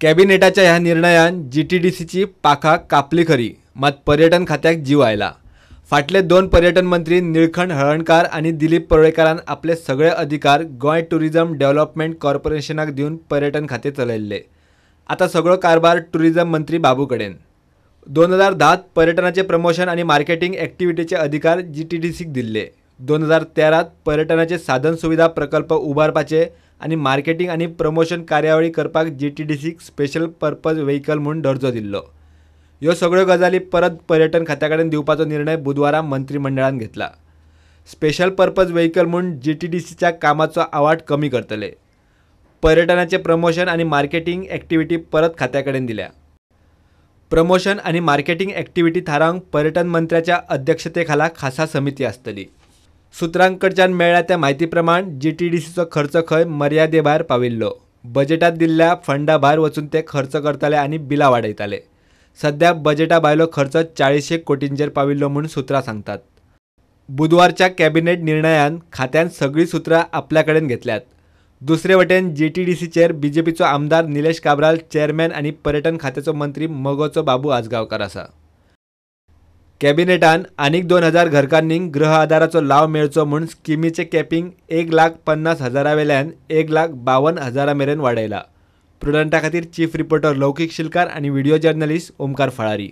कॅबिनेटाच्या ह्या निर्णयान जीटीडीसीची पाखां कापली खरी, मात पर्यटन खात्याक जीव आयला. फाटले 2 पर्यटन मंत्री निळखंठ हळर्णकार आनी दिलीप परुळेकारान आपले सगळे अधिकार गोंय टुरिझम डेव्हलपमेंट कॉर्पोरेशनाक दिवन पर्यटन खातें चलयल्लें. आतां सगळो कारभार टुरिझम मंत्री बाबू कडेन. 2010 पर्यटनाचे प्रमोशन आनी मार्केटिंग एक्टिविटीचे अधिकार जीटीडीसीक दिल्ले. 2013 पर्यटनाचे साधन सुविधा प्रकल्प उबारपाचे आनी मार्केटिंग आनी प्रमोशन कार्यावळी करपाक जीटीडीसीक स्पेशल पर्पज व्हेकल म्हूण दर्जो दिल्लो. ह्यो सगळ्यो गजाली परत पर्यटन खात्या कडेन दिवपाचो निर्णय बुधवारा मंत्रिमंडळान घेतला. स्पेशल पर्पज व्हेकल म्हूण जीटीडीसीच्या कामाचो आवाठ कमी करतले. पर्यटनाचे प्रमोशन आनी मार्केटिंग एक्टिविटी परत खात्या कडेन दिल्या. प्रमोशन आनी मार्केटिंग एक्टिविटी थारावंक पर्यटन मंत्र्याच्या अध्यक्षतेखाला खासा समिती आसतली. सुत्रांकडच्यान मेळ्ळ्या त्या म्हायती प्रमाण जीटीडीसीचो खर्च खंय मर्यादे भायर पाविल्लो. बजेटात दिल्ल्या फंडा भायर वचून ते खर्च करताले आनी बिलां वाडयताले. सध्या बजेटा भायलो खर्च 40 कोटींचेर पाविल्लो म्हूण सुत्रां सांगतात. बुधवारच्या कॅबिनेट निर्णयान खात्यान सगळीं सुत्रां आपल्या कडेन घेतल्यात. दुसरे वटेन जीटीडीसीचेर बीजेपीचो आमदार निलेश काब्राल चेअरमॅन आनी पर्यटन खात्याचो मंत्री मगोचो बाबू आजगांवकार आसा. कॅबिनेटान आनीक 2000 घरकान्नींक गृह आदाराचो लाव मेळचो म्हूण स्किमीचें कॅपिंग 1,50,000 वेल्यान 1,52,000 मेरेन वाडयला. प्रुडंटा खातीर चीफ रिपोर्टर लौकीक शिलकार आनी व्हिडिओ जर्नलिस्ट ओमकार फळारी.